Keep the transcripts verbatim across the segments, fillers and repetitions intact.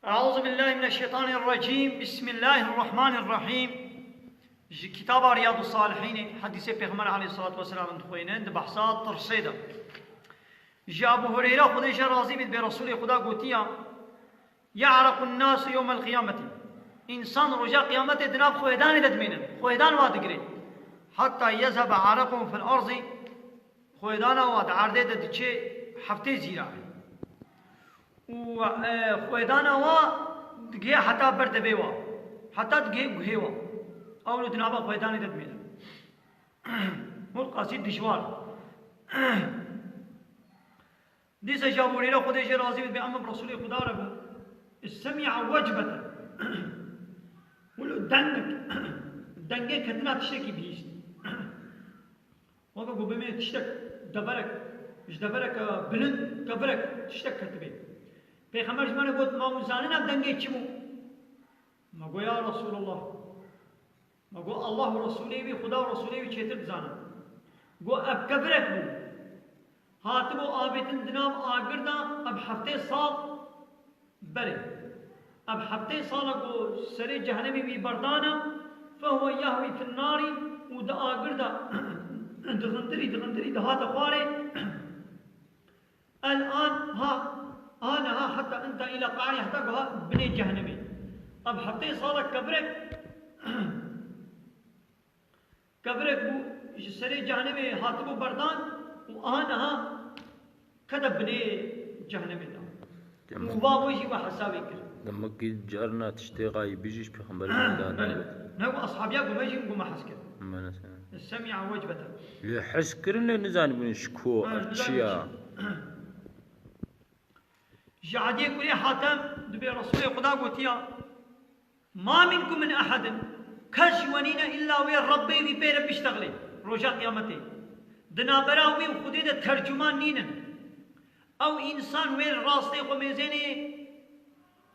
Eûzubillahimineşşeytanirrecîm. Bismillahirrahmanirrahîm. Ji kitaba Riyadus Salihînê hedîsê Pêxember aleyhissalatu vesselam dixwînin, di behsa tirsê de. Ji Ebu Hureyre, Xwedê jê razî bît, bê Resûlê Xuda gotiya, "Ye'requn nasu yewmel qiyameti." Însan roja qiyametê di nav xwêdanê de dimînin. Xwêdan wa digire. Hatta yezhebe arequhum fil arzî. Xwêdana wa di erdê de diçe heftê zîra. Û, e, xwêdana wa digihê heta ber devê wa. Heta digihê guhê wa. Ew li di nava xwêdanê de dimîne. Hûn qasî dijwar. Dîsa ji Abu Hureyre, Xwedê jê razî bit, bê em bi Resûlê Xuda re bû. Semi'a wecbeten. Wilo dengek, dengê ketina tiştekî bihîst. Weke ku bimê tiştek deverek, ji devereke bilind kevirek tiştek ketibê. Pêxember ji me re got, "Ma hûn zanin ev dengê çi bû?" Me got, "Ya Resûlullah." Me got, "Allah û Resûlê wî, Xuda û Resûlê wî çêtir dizanin." Got, "Ev kevirek bû. Hatibû avêtin di nav agir de, ev heftê sal berê. Ev heftê sala ku serê cehennemê wî berdana, fehuwe yahwî fin narî, û di agir de dixindirî, dixindirî, dihate xwarê. El an ha, aniha heta inta îla qa'rî, heta ku ha binê cehennemê." Ev heftê sala kevirek, kevirek bû, ji serê cehennemê hatibû berdan û aha niha kete binê cehennemê de. Û va wê jî we hesabê kir. Demekî carna tiştê xayî bijî ji Pêxemberê Xuda Belê. Ne got. Ne got ashabiya ku me jî ku me hes kir. Belê. Semi'a wecbeten. Lê hes kirin lê nizanibûn ji ku, Ha, ev nizanibûn çi ya? Ji Adiyê kurê Hatem dibê Resûlê Xuda gotiya, "Ma minkum min ehedin." Kes ji we nîne illa wê Rebbê wî pê re biştexilê. Roja qiyametê. Di navbera wî û Xwedê de tercuman nînin. Ew însan wê li rastê xwe mêzênê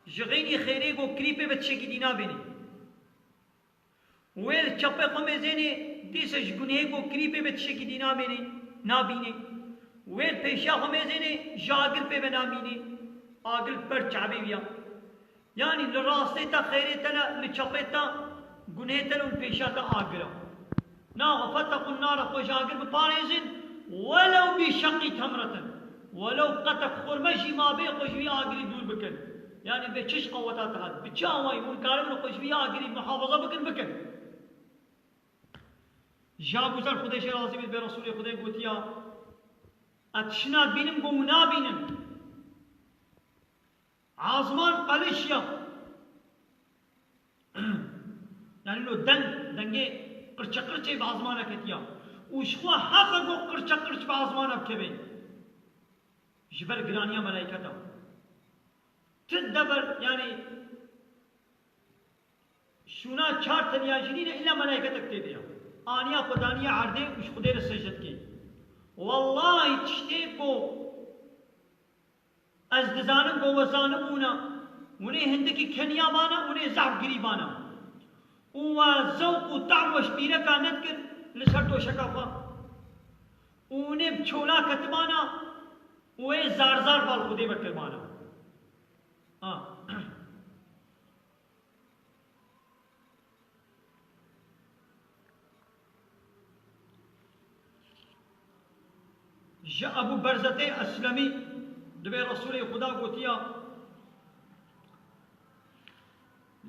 ji xeynî xêrê ku kirî pê ve tiştekî dî nabênê. Wê li çepê xwe mêzênê, dîsa ji gunehê ku kirî pê ve tiştekî dî namênê, nabînê. Wê li pêşiya xwe mêzênê, ji agir pê ve namînê. Agir ber çavê wî ya. Yanî li rastê te xêrê te ne, li çepê te gunehê te ne û li pêşiya te agir e. Na, "Fettaqûn nare", xwe ji agir biparêzin, "welew bi şeqqî temretin." Welew qetek xurme jî mabe xwe ji vî agirî dûr bikin. Yanî bi çi qeweta te hat, bi çi awayî hûn karibin xwe ji vî agirî muhafaza bikin, bikin. Ji Abu Zer, Xwedê jê razî bit, bê Resûlê Xwedê gotiya, "Ez tiştina dibînim ku hûn nabînin." Azman qelişiya. Yanî no deng, dengê qirçeqirçê bi azmana ketiya. Û ji xwe heq e ku qirçeqirç bi azmana bikeve. Ji ber giraniya melayketa. Ti dever, yanî şûna çar tenya jî nîne, îlla melaiketek tê de ya. Aniya xwe daniye erdê û ji Xwedê re secde dike. Wellahî tiştê ku ez dizanim ku we zanibûna, hûnê hindikî keniya bana, hûnê zehf girî bana. Û we zewq û tehm we ji pîreka nedikir li ser doşeka xwe. Û hûnê bi çola ketibana û ê zar zar bal Xwedê vekiribana. A. Ji Ebû Berzetê Eslemî dibê Resûlê Xuda gotiya,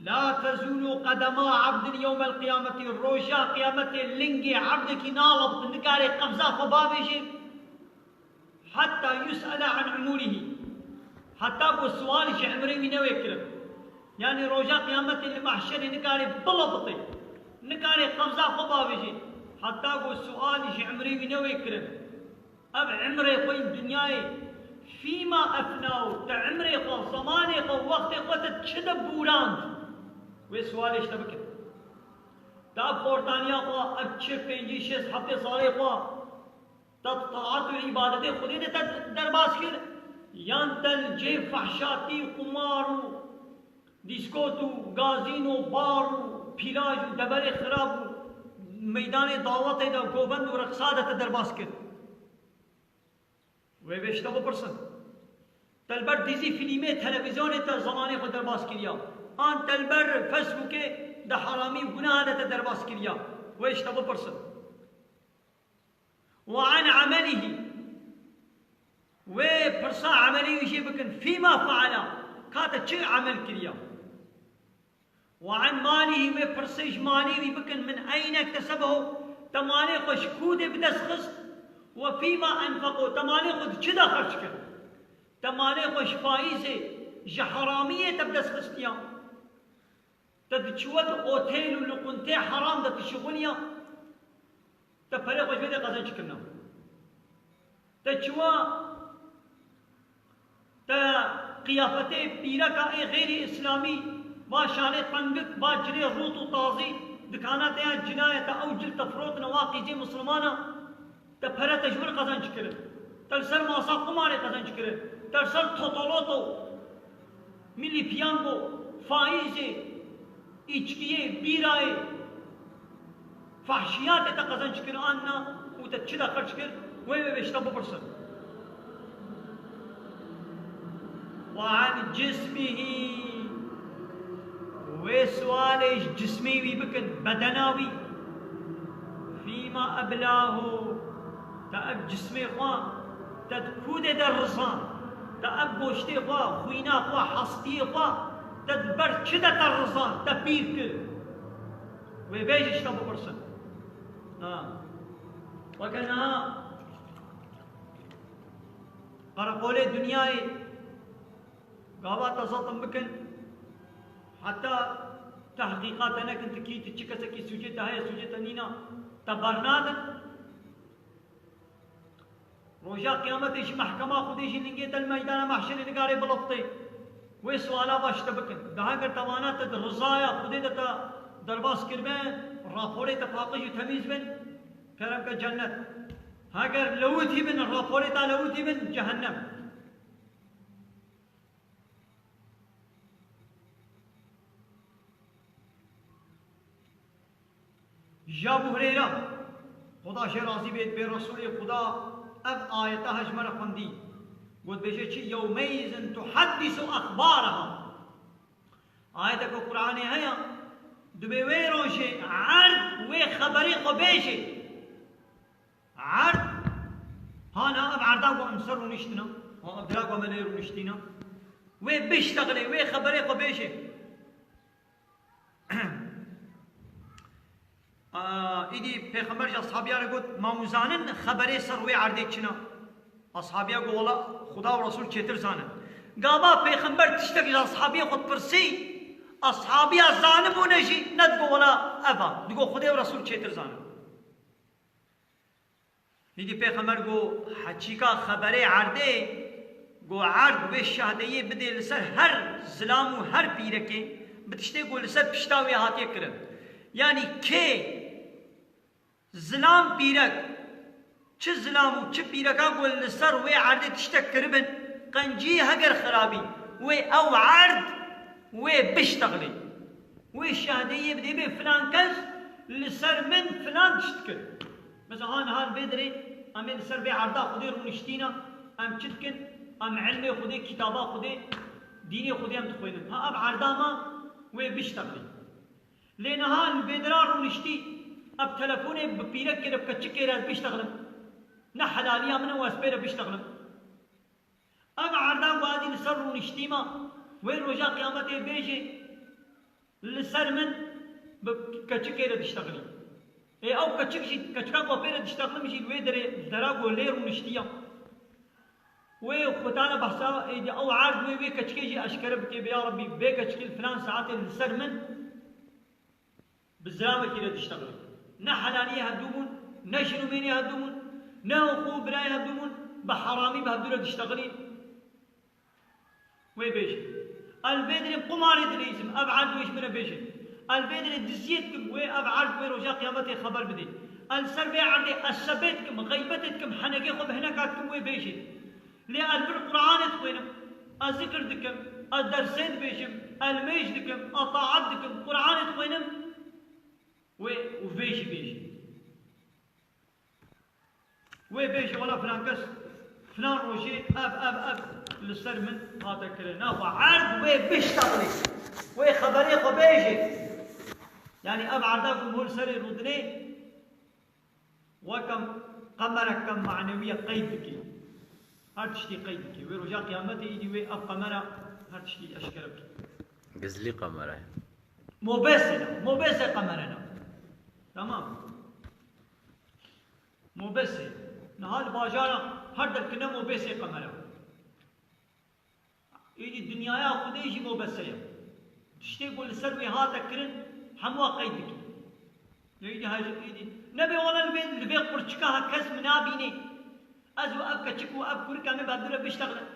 "La tezûlu qedema abdin yewmel qiyameti", roja qiyametê lingê ebdekî nalabitin, nikare qebza xwe bavêje, "hetta yus'ele an umurihî", heta ku sual ji emrê wî newê kirin. Yanî roja qiyametê li mahşerê nikare bilabitê, nikare qebza xwe bavêje, heta ku sual ji emrê wî newê kirin. Ev emrê xwe yên dinyayê, fîma efnaw, te emrê xwe, zemanê xwe, wextê xwe te çi de bûrand? Wê sualê ji te bikin. Te ev xortaniya xwe, ev çi pêncî, şêst, heftê salê xwe, te taat û îbadetê Xwedê de te derbas kir? Yan te li cihê fehşatî, qumar û dîskot û gazîno, bar û pîlaj û deverê xirab û meydanê dawetê de govend û reqsa de te derbas kir? Wê vê ji te bipirsin. Te li ber dizî, fîlmê, televîzyonê te zemanê xwe derbas kiriya. An te li ber Facebookê di heramî û gunaha de te derbas kiriya. Wê ji te bipirsin. Ve an emelihî. Wê pirsa emelê wî jê bikin. Fîma feala. Ka te çi emel kiriya? Ve an malihî, wê pirsê ji malê wî bikin, min eyne iktesebehu, te malê xwe ji ku de bi dest xist, ve fîma enfeqo, te malê xwe di çi de xerc kir? Te malê xwe ji faîzê, ji heramiyê te bi dest xistiya? Te diçiwe di otêl û li quntê heram de dişixuliya? Te perê xwe ji wê de qezenc kirina? Te çiwa, te qiyafetê pîreka ê xêrî îslamî, va şalê tengik, va cilê rût û tazî, dikana te ya cila ye, te ew cil te firotine, wa qîzê misilmana, te pere te ji wir qezenc kirin. Te li ser masa qumarê qezenc kirin. Te li ser totoloto, milî piyango, faîzê, îçkiyê, bîrayê, fahşiyatê te qezenc kir an na û te çi de xerc kir, wê wê ji te bipirsin. Ve an cismihî, wê sualê ji cismê wî bikin, bedena wî. Fîma eblahu, te ev cismê xwe, te di ku de de rizand, te ev goştê xwe, xwîna xwe, hestiyê xwe, te di ber çi de te rizand, te pîr kir? Wê bêjî ji te bipirsin. Ha. Weke niha qereqolê dinyayê gava te zetim bikin, heta tehqîqate nekin, tu kî, tu çi kesekî, sûcê te heye, sûcê te nîna, te bernadin. Roja Qiyametê jî mehkema Xwedê jî lingê te li meydana mehşerê nigarê biliftê. Wê suala va ji te bikin. De heger te vana te di rizaya Xwedê de te derbas kiribe, raporê te paqij û temîz bin, kerem ke cennet. Heger lewitî bin, raporê te lewitî bin, cehennem. Ji Ebû Hureyre, Xuda jê razî bê, bê Resûlê Xuda ev ayeta he ji me re xwendî. Got, bêje çi? "Yewmeizin tuheddisu exbaraha." Ayeteke Qur'anê heye, dibê wê rojê erd wê xeberê xwe bêje. Erd, hana ev erda ku em ser rûniştina, ha ev dira ku me lê rûniştina, wê biştexilê, wê xeberê xwe bêje. Aa, îdî Pêxember ji ashabiya re got, "Ma hûn zanin xeberê ser wê erdê çi ne?" Ashabiya got, "Wela Xuda û Resul çêtir zanin." Gava Pêxember tiştek ji ashabiyê xwe dipirsî, ashabiya zanibûne jî nedigot, "Wela ev a." Digot, "Xwedê û Resul çêtir zanin." Hîdî Pêxember got, "Heçîka xeberê erdê, got, erd wê şahdeyê bidê li ser her zilam û her pîrekê, bi tiştê got li ser pişta wê hatiye kirin." Yanî kê zilam pîrek, çi zilam û çi pîreka got li ser wê erdê tiştek kiribin, qencî heger xirabî, wê ew erd wê biştexilê. Wê şahdeyê bidê bê filan kes li ser min filan tişt kir. Mesela han, han vê dirê em ê li ser vê erda Xwedê rûniştîne, em çi dikin? Em ilmê Xwedê, kitaba Xwedê, dînê Xwedê em dixwînin. Ha ev erda me wê biştexilî. Lê niha li vê dira rûniştî, ev telefonê bi pîrekê re, bi keçikê re ez biştexilim. Ne helaliya min e û ez pê re biştexilim. Ev erda ku ez li ser rûniştî me, wê roja qiyametê bêjê, li ser min bi keçikê re diştexilî. Ê ew keçik jî, keçika ku pê re diştexilim jî li wê derê, dera ku lê rûniştiya. Wê xwe tane behsa, ê, ew erd wê, wê keçikê jî eşkere bike, bê ya Rebbî, vê keçikê li filan saetê li ser min bi zilamekî re diştexilî. Ne helaliyê hevdû bûn, ne jin û mênê hevdû bûn, ne xwe û birayê hevdû bûn, bi heramî bi hevdû re diştexilî. Wê bêje, "Ez li vê dirê qumarê dileyîzim, ev erd wê ji min re bêje. Ez li vê dirê diziyê dikim, wê ev erd wê roja qiyametê xeber bidê. Ez li ser vê erdê ez sebê dikim, xeybetê dikim, henekê xwe bi hineka dikim, wê bêje." Lê ez li vir Qur'anê dixwînim, ez zikir dikim, ez dersê dibêjim, ez limêj dikim, ez taet dikim, Qur'anê dixwînim, wê û vê jî bêjî. Wê bêjî, "Wela filan kes, Filan rojê ev, ev, ev li ser min hate kirin. Naxwe erd wê biştexilê. Wê xeberê xwe bêjê. Yanî ev erda ku hûn serê rûdinê weke qemereke manewî ye qeyd dikê. Her tiştî qeyd dikê. Wê roja qiyametê îdî wê ev qemera her tiştî eşkere bikê. Gizlî qemera ye. Mobese ne. Mobese qemere ne. Tamam. Mobese. Niha li bajara her derkirine mobesê qemere. Êdî dinyaya Xwedê jî mobese ye. Tiştê ku li ser wê hate kirin, hemû qeyd dike. Êdî hej-, êdî. Nebê wele li vê, li vê qurçika ha kes min nabînê. Ez û ev keçik û ev kurik em ê bi hev du re biştexilin.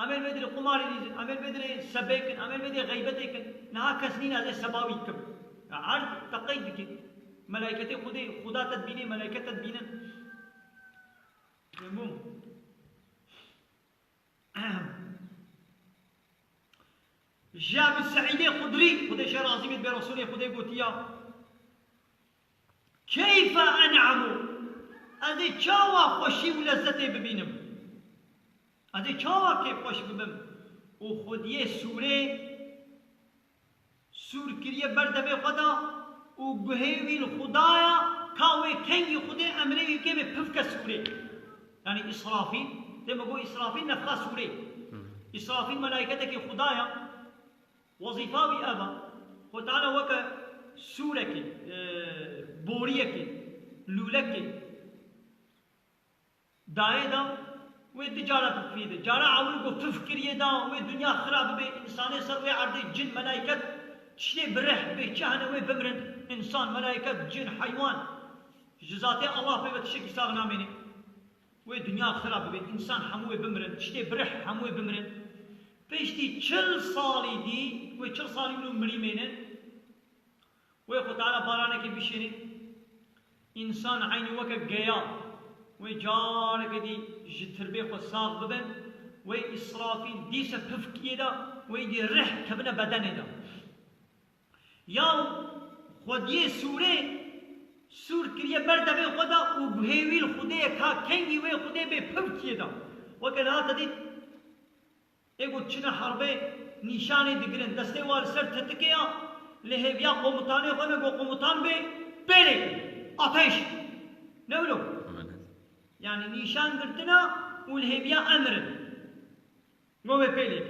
Em ê li vê dirê qumarê lîzin, em ê li vê dirê sebê kin, em ê li vê dirê xeybetê kin. Niha kes nîne ez ê seba wî kim. Ya erd te qeyd dike. Melayketê Xwedê, Xuda te dibînê, melayket te dibînin. Fehmû? Ji Ebî Seîdê Xudrî, Xwedê şer razî bê, dibê Resûlê Xwedê gotiya, "Keyfe en'emu?" Ez ê çawa xweşî û lezzetê bibînim? Ez ê çawa kêfxweş bibim? Û Xwediyê sûrê Sûr kiriye ber devê xwe de û guhê wî li Xwedaya, ka wê kengî Xwedê emrê wî bike bê pifke sûrê. Yanî Îsrafîl, dê me got Îsrafîl nefxa sûrê. Îsrafîl melaîketekî Xwedaya, wezîfa wî ev e. Xwe Teala weke sûrekê, e, boriyekê, lûlekê, dayê da, wê du cara pifkirî de. Cara ewil ku pif kiriye da, wê dinya xira bibe, însanê ser wê erdê cin, melaiket, tiştê bi rih bê, çi hene wê bimrin, însan, melaiket, cin, heywan. Ji zatê Allah pê ve tiştekî sax namêne. Wê dinya xira bibe, însan hemû wê bimrin, tiştê bi rih hemû wê bimrin. Piştî çil salî dî, wê çil salî wilo mirî mêne. Wê Xwe Teala baranekê bişêne. Însan eynî weke geya. Wê careke dî ji tirbê xwe sax bibin. Wê Îsrafîl dîse pifkiyê de, wê dî rih kevine bedenê de. Ya Xwediyê sûrê, sûr kiriye ber devê xwe de û guhê wî li Xwedê ye, ka kengî wê Xwedê bê pifkiyê de. Weke niha te dît, Ê ku çine herbê nîşanê digirin, destê wa li ser tetikê ya, li hêviya qomutanê xwe ne ku qomutan bê, pêlê, ateş. Ne wilo? Yanî nîşan girtina û li hêviya emir in. Go wê pêlê.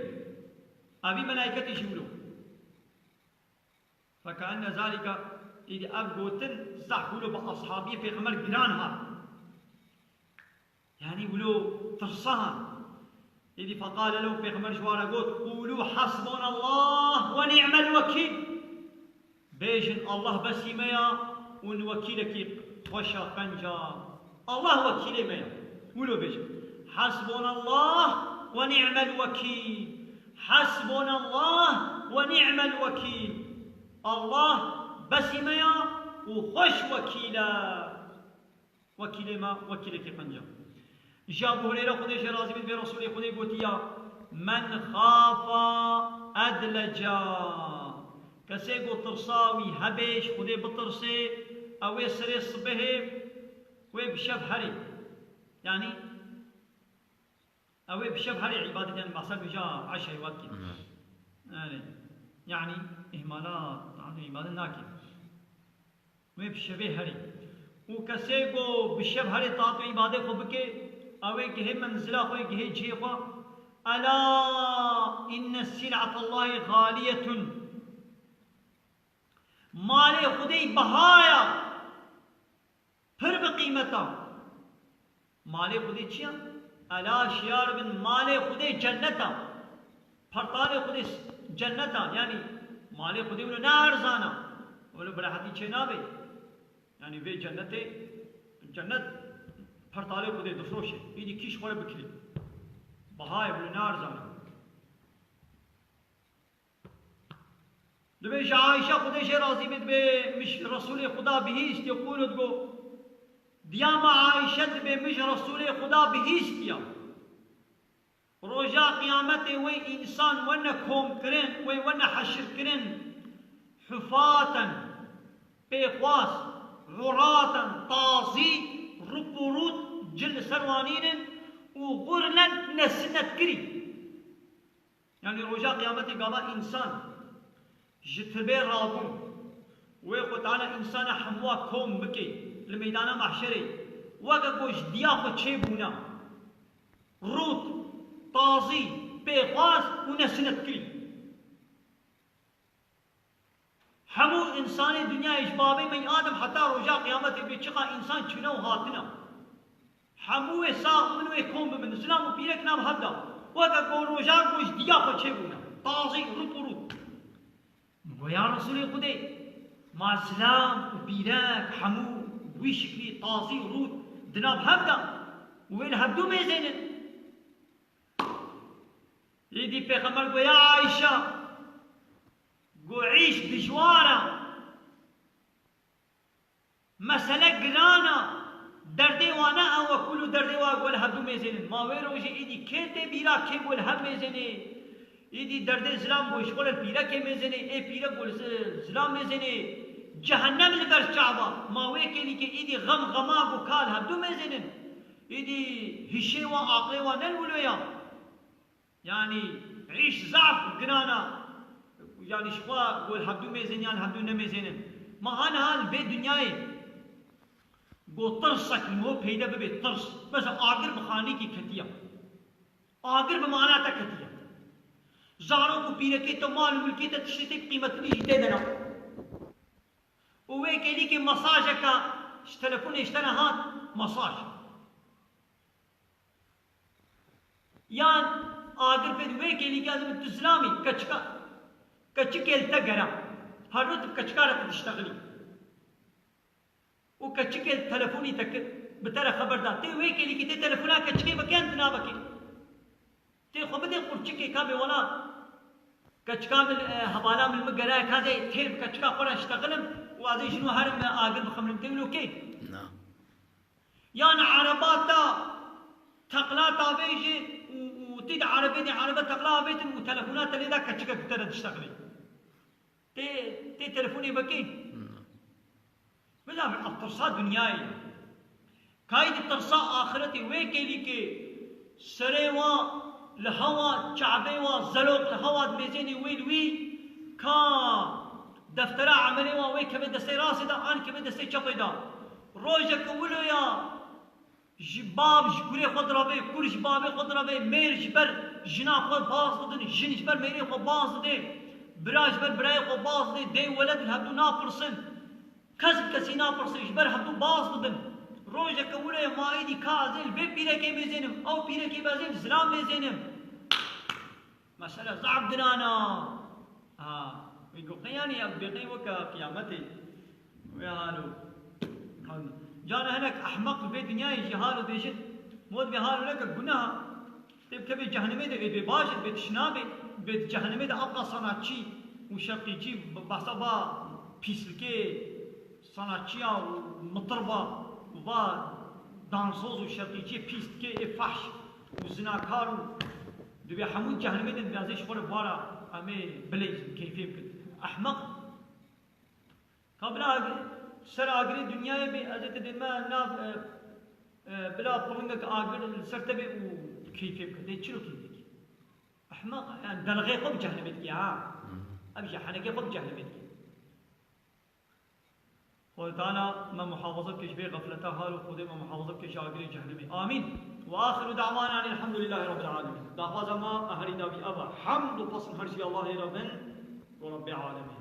Evî melaîketê jî wilo. Fekenne zalike, îdî ev gotin zehf wilo bi ashabiyê Pêxember giran hat. Yanî wilo tirsa hat. Îdî fekale lehu, Pêxember ji wan re got, "Qûlû hasbunallah ve ni'mel wekîl." Bêjin, "Allah besî me ya û wekîlekî xweş a, qenc a." Allah wekîlê me ye. Wilo bêje. Hasbunallah ve ni'mel wekîl. Hasbunallah ve ni'mel wekîl. Allah besî me ya û xweş wekîl e. Wekîlê me, wekîlekî qenc e. Ji Ebû Hureyre, Xwedê jê razî bê, dibê Resûlê Xwedê gotiya, "Men xafa edleca." Kesê ku tirsa wî hebe, ji Xwedê bitirsê, ew ê serê sibehê Wê bi şev herê. Yanî, ew ê bi şev herê îbadet, yanî behsa vêca eşê wekî. Mhm. Yanî, yanî, îhmala taat û îbadet nake. Wê bi şevê herê. Û kesê ku bi şev herê taat û îbadê xwe bike, ew ê gihê menzila xwe, gihê cihê xwe. Ela inne sil'atallahi xaliyetun. Malê Xwedê biha ya. Pir bi qîmet a. Malê Xwedê çi ya? Ela şiyar bin, malê Xwedê cennet a. Pertalê Xwedê s-, cennet a. Yanî malê Xwedê wilo ne erzan a. Wilo bi rehetî çê nabe. Yanî vê cennetê, cennet pertalê Xwedê difroşe. Îdî kîş xwe re bikirî. Bahayê wilo ne erzan a. Dibêje Ayşe, Xwedê jê razî be, dibê min ji Resûlê Xuda bihîst, yekûl digo, diya me Ayşe dibê min ji Resûlê Xuda bihîstiya. Roja Qiyametê wê însan wene komkirin, wê wene heşirkirin, hufaten, pêxwas, uraten, tazî, rûk û rût, cil li ser wan nînin, û xwe rind nesinnetkirî. Yanî roja qiyametê gava însan ji tibê rabûn, wê Xwe Teala însana hemûa kom bike li meydana mehşerê, weke ku ji diya xwe çêbûna, rût, tazî, pêxwas û nesinnetkirî. Hemû însanê dinyayê ji babê me Adem heta roja qiyametê bê çiqa însan çûne û hatine. Hemû wê sax min wê kom bibin. Zilam û pîrek nav hevda. Weke ku roja ku ji diya xwe çêbûne. Tazî, rût û rût. Min got, ya Resûlê Xwedê, ma zilam û pîrek hemû wî şiklî tazî û rût di nav hevda û wê li hevdû mêzênin? Îdî Pêxember got, ya Ayşe, got, îş dijwar e. Mesele giran e. Derdê wan ne ew e ku li derdê wan got li hevdû mêzênin. Ma wê rojê îdî kê tê bîra kê got li hev mêzênê? Îdî derdê zilam got ji xwe li pîrekê mêzênê, ê pîrek got li zi-, zilam mêzênê. Cehennem li ber çava. Ma wê kêlîkê îdî xem xema got ka li hevdû mêzênin. Îdî hişê wan, aqlê wan ne li wilo ya. Yanî îş zaf giran e. Yanî ji xwe got li hevdû mêzên yan li hevdû nemêzênin. Ma aniha li vê dinyayê got tirsek li we peyde bibe, tirs. Mesela agir bi xanîkî ketiye. Agir bi mana te ketiye. Zarok û pîrekê te, mal û milkê te, tiştê te qîmetinî jî tê de ne. Û wê kêlîkê mesajeka ji telefonê ji te re hat, mesaj. Yan agir pê wê kêlîkê ez tu zilamî, keçika, keçikê li te gera. Her roj tu bi keçika re tu diştexilî. Û keçikê li telefonî te kir, bi te re xeber da. Tê wê kêlîkê tê telefona keçikê veke yan tu navekê. Tê xwe bidê qurçikê ka bê wela. Keçika min, e, hevala min, min geraya ka zê têr bi keçika xwe re ştexilim û ez ê ji nû herim, e, agir bixemilim. Tê wilo kê? Na. Yan ereba te teqla tavêjê û, û tî di erebê de erebe teqla avêtin û telefona te lê da keçikek bi te re diştexilê. Tê, tê telefonê vekê? Na. Bila ev tirsa dinyayê. Kayî di tirsa axiretê wê kêlîkê serê wa li hewa, çavê wa, zelok li hewa dimêzênê wê li wî ka deftera emelê wa wê keve destê rastê de an keve destê çepê de. Rojeke wilo ya ji bav ji kurê xwe direve, kur ji bavê xwe direve, mêr ji ber jina xwe baz didin, jin ji ber mêrê xwe baz dide, bira ji ber birayê xwe baz dide, dê û weled li hevdû napirsin. Kes bi kesî napirse, ji ber hevdû baz dibin. Rojeke wilo ye ma êdî ka ez ê li vê pîrekê mêzênim, ew pîrekê be ez ê li zilam mêzênim. Mesele zaf giran a. Ha, wê goxê yanî ev bêqey weke qiyametê. Wê halo. Cana hinek ehmeq li vê dinyayê jî halo dêjin. Mod vê halo neke guneh a. Tê bikevê cehennemê de ê bê baş e, bê tişt nabe, bê cehennemê de abla sanatçî û şerqîçî, bahsa va pîslikê sanatçiya û mitir va, va dansoz û şerqîçiyê pîs dike, ê fahş û zinakar û dibê hemû cehennemê de dibê ez ê ji xwe re bara em ê bileyzin, keyfê bikin. Ehmeq. Ka bila ag-, ser agirê dinyayê bê, ez ê te dê me nav, e, e, bila piringek agir li ser te bê û keyfê bike. Dê çilo keyfekî? Ehmeq, yani delxê xwe bi cehennemê dikî, ha. Hmm. Ev jî henekê xwe bi cehennemê dikî. Xwedê Teala me muhafaza bike ji vê xefleta hal û Xwedê me muhafaza bike ji agirê cehennemê. Amîn. Ve axiru da'wana enîl hemdulillahî rabbil alemin. Daxwaza me a herî dawî ev e. Hemd û pesn her ji Allahê re bin, ku Rabbê alemîn.